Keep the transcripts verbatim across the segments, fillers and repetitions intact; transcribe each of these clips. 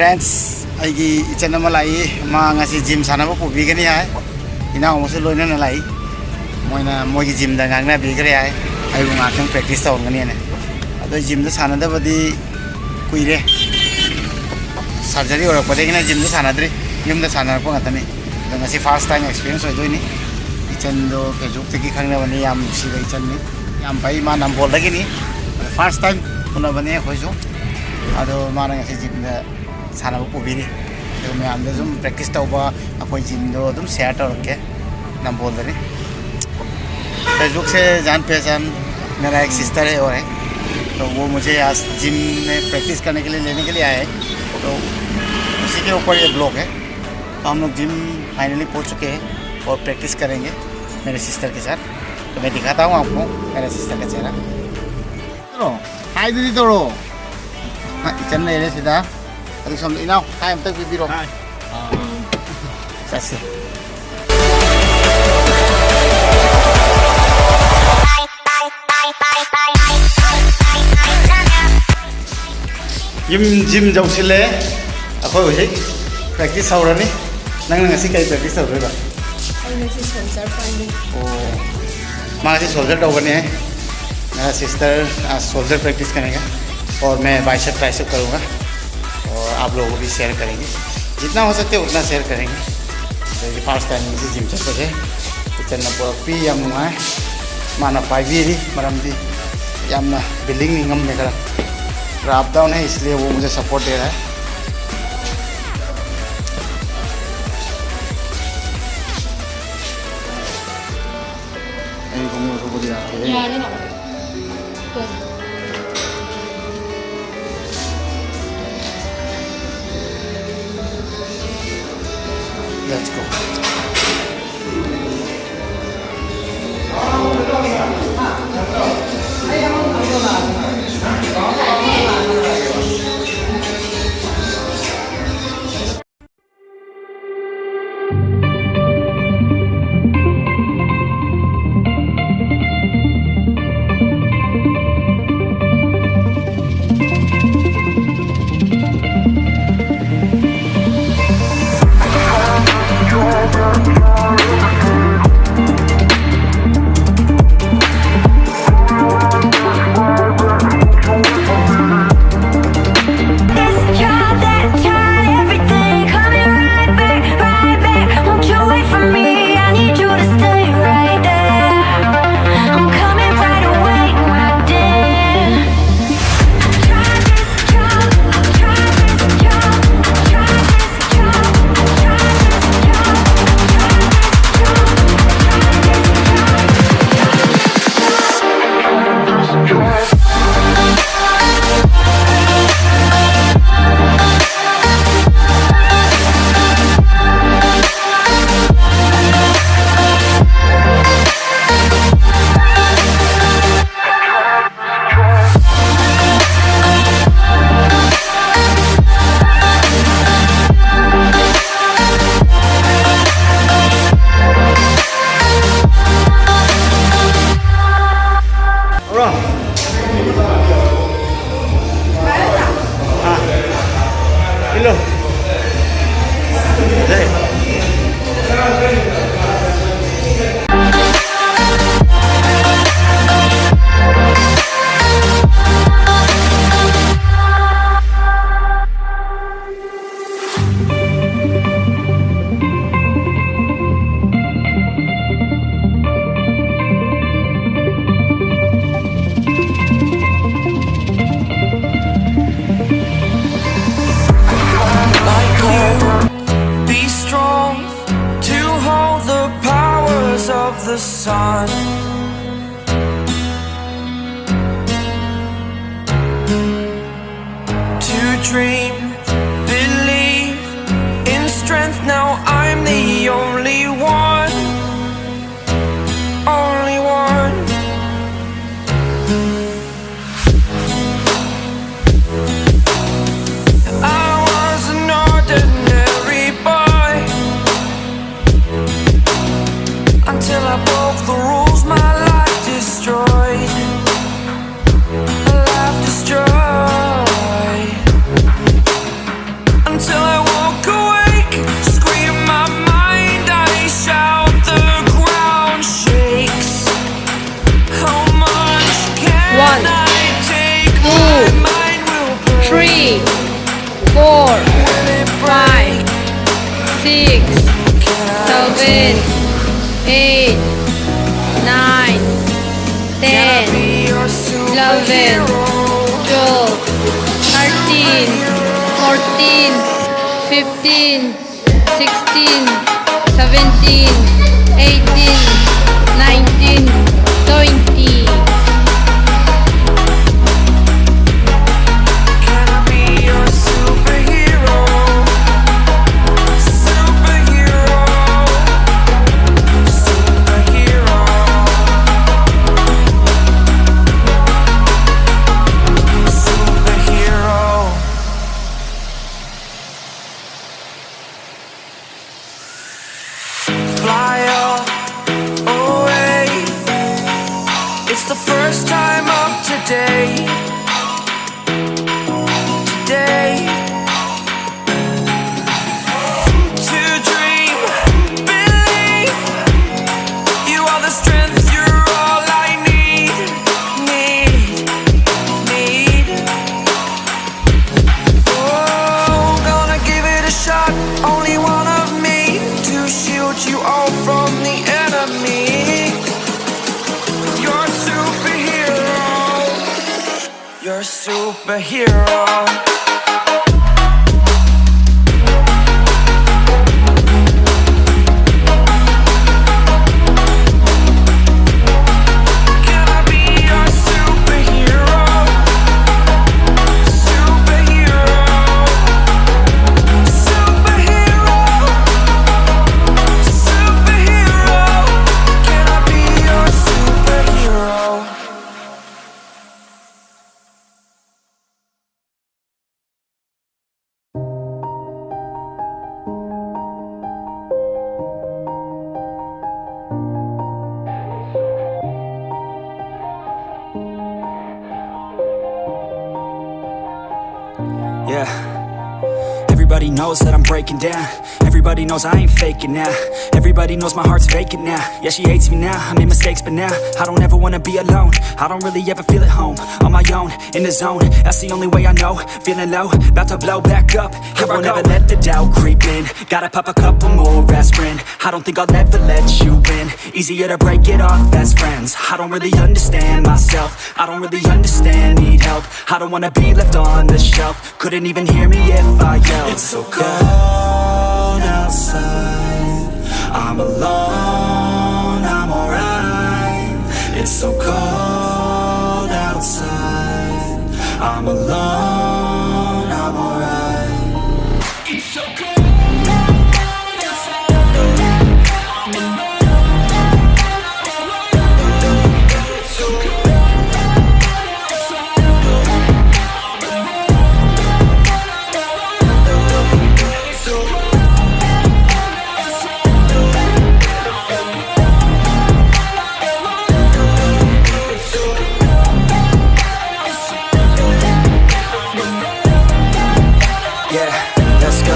Friends, ꯑꯩꯒꯤ ꯏꯆꯟ ꯑꯃ ꯂꯥꯛꯏ꯫ ꯃꯥ ꯉꯁꯤ ꯖꯤꯝ ꯁꯥꯟꯅꯕ ꯄꯨꯕꯤꯒꯅꯤ ꯍꯥꯏ꯫ ꯏꯅꯥꯎ ꯑꯃꯁꯨ ꯂꯣꯏꯅꯅ ꯂꯥꯛꯏ꯫ ꯃꯣꯏꯅ ꯃꯣꯏꯒꯤ ꯖꯤꯝꯗ ꯉꯥꯡꯅꯕꯤꯈ꯭ꯔꯦ ꯍꯥꯏ꯫ ꯑꯩꯕꯨ ꯉꯥꯏꯍꯥꯛꯇꯪ ꯄ꯭ꯔꯦꯛꯇꯤꯁ ꯇꯧꯍꯟꯒꯅꯤꯅ꯫ ꯑꯗꯣ ꯖꯤꯝꯗ ꯁꯥꯟꯅꯗꯕꯗꯤ ꯀꯨꯏꯔꯦ꯫ ꯁꯔꯖꯔꯤ ꯑꯣꯏꯔꯛꯄꯗꯒꯤꯅ ꯖꯤꯝꯗ ꯁꯥꯟꯅꯗ꯭ꯔꯤ꯫ ꯌꯨꯝꯗ ꯁꯥꯟꯅꯔꯛꯄ ꯉꯥꯛꯇꯅꯤ꯫ ꯑꯗꯣ ꯉꯁꯤ ꯐꯥꯔꯁ ꯇꯥꯏꯝ ꯑꯦꯛꯁꯄꯤꯔꯤꯌꯦꯟꯁ ꯑꯣꯏꯗꯣꯏꯅꯤ꯫ ꯏꯆꯟꯗꯣ ꯐꯦꯁꯕꯨꯛꯇꯒꯤ ꯈꯪꯅꯕꯅꯤ꯫ ꯌꯥꯝ ꯅꯨꯡꯁꯤꯕ ꯏꯆꯟꯅꯤ꯫ ꯌꯥꯝ ꯐꯩ꯫ ꯃꯥ ꯅꯝꯕꯣꯜꯗꯒꯤꯅꯤ꯫ ꯐꯥꯔꯁ ꯇꯥꯏꯝ ꯎꯅꯕꯅꯦ ꯑꯩꯈꯣꯏꯁꯨ꯫ ꯑꯗꯣ ꯃꯥꯅ ꯉꯁꯤ ꯖꯤꯝꯗ ꯁꯥꯟꯅꯕ ꯄꯨꯕꯤꯔꯤ꯫ ꯑꯗꯨ ꯃꯌꯥꯝꯗ ꯁꯨꯝ ꯄ꯭ꯔꯦꯛꯇꯤꯁ ꯇꯧꯕ ꯑꯩꯈꯣꯏ ꯖꯤꯝꯗꯣ ꯑꯗꯨꯝ ꯁꯤꯌꯥꯔ ꯇꯧꯔꯛꯀꯦ꯫ ꯅꯝꯕꯣꯜꯗꯅꯤ꯫ ꯐꯦꯁꯕꯨꯛꯁꯦ ꯖꯥꯟ ꯄꯦꯆꯥꯟ, ꯃꯦꯔꯥ ꯑꯦꯛ ꯁꯤꯁꯇꯔ ꯍꯦ ꯑꯣꯔ ꯍꯦ꯫ ꯇꯣ ꯋꯣ ꯃꯨꯖꯦ ꯌꯥ ꯖꯤꯝ ꯃꯦ ꯄ꯭ꯔꯦꯛꯇꯤꯁ ꯀꯔꯅꯦ ꯀꯦ ꯂꯤꯌꯦ ꯂꯦꯅꯦ ꯀꯦ ꯂꯤꯌꯦ ꯑꯥꯌꯦ꯫ ꯇꯣ ꯎꯁꯤ ꯀꯦ ꯎꯄꯔ ꯌꯦ ꯕ꯭ꯂꯣꯒ ꯍꯦ꯫ ꯇꯣ ꯍꯝ ꯂꯣꯒ ꯖꯤꯝ ꯐꯥꯏꯅꯦꯂꯤ ꯄꯣꯍꯣꯟꯆ ꯆꯨꯀꯦ ꯍꯦ ꯑꯣꯔ ꯄ꯭ꯔꯦꯛꯇꯤꯁ ꯀꯔꯦꯡꯒꯦ ꯃꯦꯔꯦ ꯁꯤꯁꯇꯔ ꯀꯦ ꯁꯥꯊ꯫ ꯇꯣ ꯃꯦ ꯗꯤꯈꯥꯇꯥ ꯍꯨ ꯇꯧꯔꯣ꯫ ꯍꯥꯏꯗꯨꯗꯤ ꯇꯧꯔꯣ꯫ ꯍꯥ, ꯏꯆꯟ ꯂꯩꯔꯦ ꯁꯤꯗ꯫ ꯑꯗꯨ ꯁꯣꯝꯗ ꯏꯅꯥꯎ, ꯍꯥꯏ ꯑꯝꯇ ꯄꯤꯕꯤꯔꯣ꯫ ꯍꯥꯏ꯫ ꯑꯥ꯫ ꯆꯠꯁꯤ꯫ ꯌꯨꯝ ꯖꯤꯝ ꯌꯧꯁꯤꯜꯂꯦ꯫ ꯑꯩꯈꯣꯏ ꯍꯧꯖꯤꯛ ꯄ꯭ꯔꯦꯛꯇꯤꯁ ꯍꯧꯔꯅꯤ꯫ ꯅꯪꯅ ꯉꯁꯤ ꯀꯔꯤ ꯄ꯭ꯔꯦꯛꯇꯤꯁ ꯇꯧꯗꯣꯏꯕ? ꯑꯩ ꯉꯁꯤ ꯁꯣꯜꯖꯔ ꯄꯥꯏꯒꯅꯤ꯫ ꯑꯣ, ꯃꯥꯁꯤ ꯁꯣꯜꯖꯔ ꯇꯧꯒꯅꯤ꯫ ꯁꯤꯁꯇꯔ ꯁꯣꯜꯖꯔ ꯄ꯭ꯔꯦꯛꯇꯤꯁ ꯀꯔꯦꯒꯥ ꯑꯣꯔ ꯃꯦ ꯕꯥꯏꯁꯦꯞ ꯇ꯭ꯔꯥꯏꯁꯦꯞ ꯀꯔꯨꯒꯥ꯫ ꯑꯣꯔ ꯑꯥꯞ ꯂꯣꯒꯣ ꯀꯣ ꯚꯤ ꯁꯦꯌꯔ ꯀꯔꯦꯡꯒꯦ꯫ ꯖꯤꯠꯅꯥ ꯍꯣ ꯁꯛꯇꯦ ꯎꯠꯅꯥ ꯁꯦꯌꯔ ꯀꯔꯦꯡꯒꯦ꯫ ꯑꯗꯒꯤ ꯐꯥꯔꯁ ꯇꯥꯏꯝ ꯉꯁꯤ ꯖꯤꯝ ꯆꯠꯄꯁꯦ ꯏꯆꯟꯅ ꯄꯨꯔꯛꯄꯤ꯫ ꯌꯥꯝ ꯅꯨꯡꯉꯥꯏ꯫ ꯃꯥꯅ ꯄꯥꯏꯕꯤꯔꯤ꯫ ꯃꯔꯝꯗꯤ ꯌꯥꯝꯅ ꯕꯤꯜꯗꯤꯡ ꯅꯤꯡꯉꯝꯃꯦ ꯈꯔ꯫ ꯔꯥꯞ ꯗꯥꯎꯟ ꯍꯦ, ꯏꯁꯂꯤꯌꯦ ꯋꯣ ꯃꯨꯖꯦ ꯁꯄꯣꯔꯠ ꯗꯦ ꯔꯍꯥ ꯍꯦ꯫ ꯑꯩ ꯈꯣꯡꯎꯞ ꯂꯧꯊꯣꯛꯄꯗꯤ ꯌꯥꯗꯦꯍꯦ꯫ ꯌꯥꯔꯦ ꯂꯥꯛꯑꯣ꯫ Let's go. Six, seven, eight, nine, ten, eleven, twelve, thirteen, fourteen, fifteen, sixteen, seventeen, eighteen, nineteen, twenty. Can I be your superhero? Superhero. Superhero. Superhero. Fly away. It's the first time of today. Today. To dream, believe. You are the strength, you're all I need, need, need. Oh, gonna give it a shot. Only one of me to shield you all from the enemy. You're a superhero. You're a superhero. Can I be your superhero? Superhero. Superhero. Superhero. Can I be your superhero? Everybody knows that I'm breaking down. Everybody knows I ain't faking now. Everybody knows my heart's vacant now. Yeah, she hates me now. I made mistakes, but now I don't ever wanna be alone. I don't really ever feel at home. On my own, in the zone. That's the only way I know. Feeling low, about to blow back up. I won't ever let the doubt creep in. Gotta pop a couple more aspirin. I don't think I'll ever let you in. Easier to break it off best friends. I don't really understand myself. I don't really understand, need help. I don't wanna be left on the shelf. Couldn't even hear me if I yelled. It's so cold outside. I'm alone, I'm alright. It's so cold outside. I'm alone, I'm alright. It's so cold outside. I'm alone. Yeah, let's go.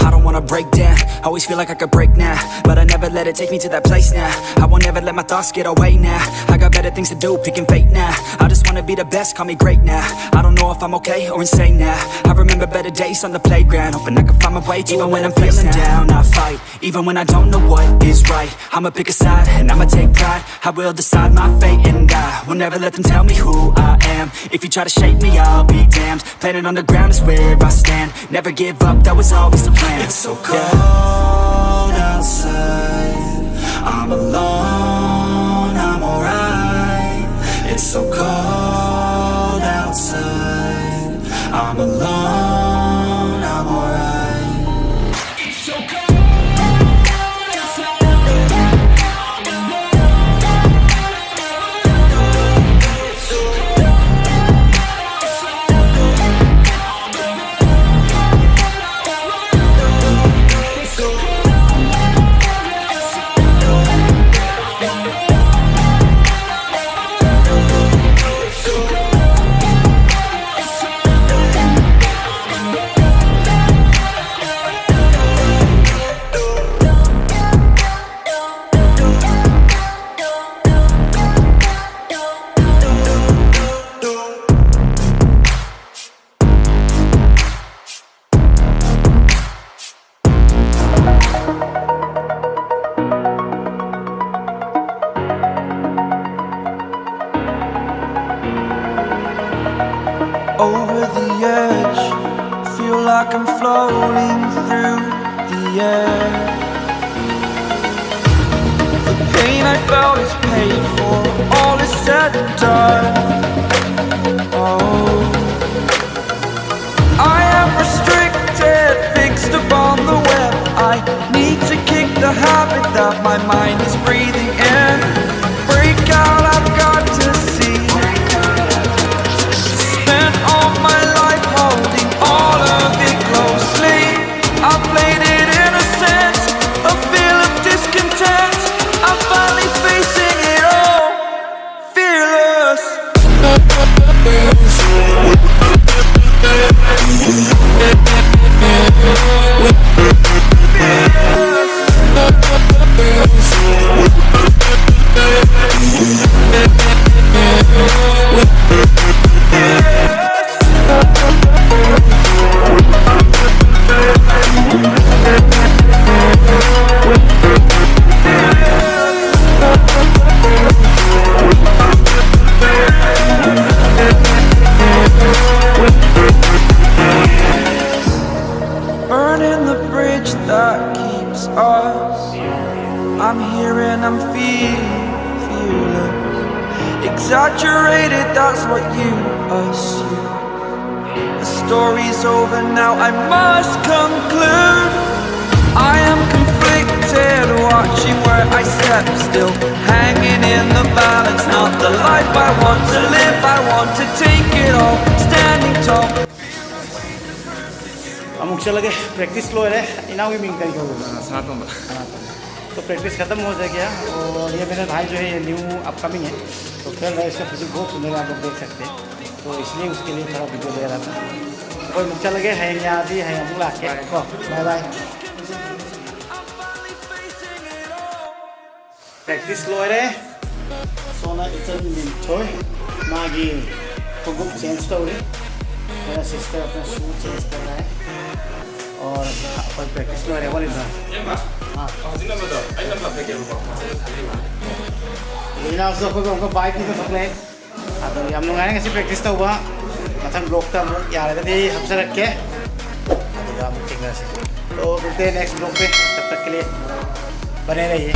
I don't wanna break down. Always feel like I could break now, but I never let it take me to that place now. I won't ever let my thoughts get away now. I got better things to do, picking fate now. I just wanna be the best, call me great now. I don't know if I'm okay or insane now. I remember better days on the playground, hoping I can find my way. Even when I'm feeling down, I fight. Even when I don't know what is right, I'ma pick a side and I'ma take pride. I will decide my fate and I will never let them tell me who I am. If you try to shake me, I'll be damned. Planet on the ground is where I stand. Never give up, that was always the plan. It's so cold outside. I'm alone, I'm alright. It's so cold outside. I'm alone, I'm alright. It's so cold outside. Floating through the air. The pain I felt is paid for, all is said and done. Oh, I am restricted, fixed upon the web. I need to kick the habit that my mind is breathing in. Break out, I've got to see. Spent all my life holding all of it closely. I played it innocent, a feel of discontent. I'm finally facing it all, fearless. Burning the bridge that keeps us. I'm here and I'm feeling fearless. Exaggerated, that's what you assume. The story's over now, I must conclude. I am conflicted, watching where I step still. Hanging in the balance, not the life I want to live. I want to take it all, standing tall. ꯑꯃꯨꯛ ꯆꯠꯂꯒꯦ꯫ Practice ꯂꯣꯏꯔꯦ꯫ ꯏꯅꯥꯎꯒꯤ ꯃꯤꯡ ꯀꯔꯤ ꯀꯧꯕ? ꯁꯅꯥꯇꯣꯝꯕ꯫ ꯁꯅꯥꯇꯣꯝꯕ꯫ तो practice खत्म हो गया और ये मेरा भाई जो है, ये न्यू अपकमिंग है, तो खेल रहा है। इसका फिजिक बहुत सुंदर है, आप लोग देख सकते हैं। तो इसलिए उसके लिए थोड़ा वीडियो ले रहा था। कोई मुख्य लगे हैं या भी है, हम लोग आके। Bye bye. ꯄ꯭ꯔꯦꯛꯇꯤꯁ ꯂꯣꯏꯔꯦ꯫ ꯁꯣꯝꯅ ꯏꯆꯟ ꯂꯤꯟꯊꯣꯏ, ꯃꯥꯒꯤ ꯈꯣꯡꯎꯞ ꯆꯦꯟꯖ ꯇꯧꯔꯤ꯫ मेरा सिस्टर अपना शू चेंज कर रहा है। और कोई प्रैक्टिस ꯂꯣꯏꯔꯦ꯫ ꯋꯥꯠꯂꯤꯕ꯭ꯔꯥ? ꯏꯌꯥꯝꯕ, ꯑꯥ꯫ ꯍꯧꯖꯤꯛ ꯅꯝꯕꯔꯗꯣ ꯑꯩ ꯅꯝꯕꯔ ꯍꯥꯞꯄꯛꯀꯦꯕꯀꯣ꯫ ꯍꯧꯖꯤꯛ ꯅꯝꯕꯔꯗꯣ ꯑꯩꯈꯣꯏ ꯑꯃꯨꯛꯀ ꯕꯥꯏꯛ ꯑꯃ ꯀꯛꯂꯦ꯫ ꯑꯗꯣ ꯌꯥꯝ ꯅꯨꯡꯉꯥꯏꯔꯦ ꯉꯁꯤ ꯄ꯭ꯔꯦꯛꯇꯤꯁ ꯇꯧꯕ꯫ ꯃꯊꯪ ꯕ꯭ꯂꯣꯛꯇ ꯑꯃꯨꯛ ꯌꯥꯔꯒꯗꯤ ꯍꯥꯞꯆꯔꯛꯀꯦ꯫ ꯑꯗꯨꯒ ꯑꯃꯨꯛ ꯊꯦꯡꯅꯔꯁꯤ꯫ तो मिलते हैं नेक्स्ट ब्लॉग पे, तब तक के लिए बने रहिए।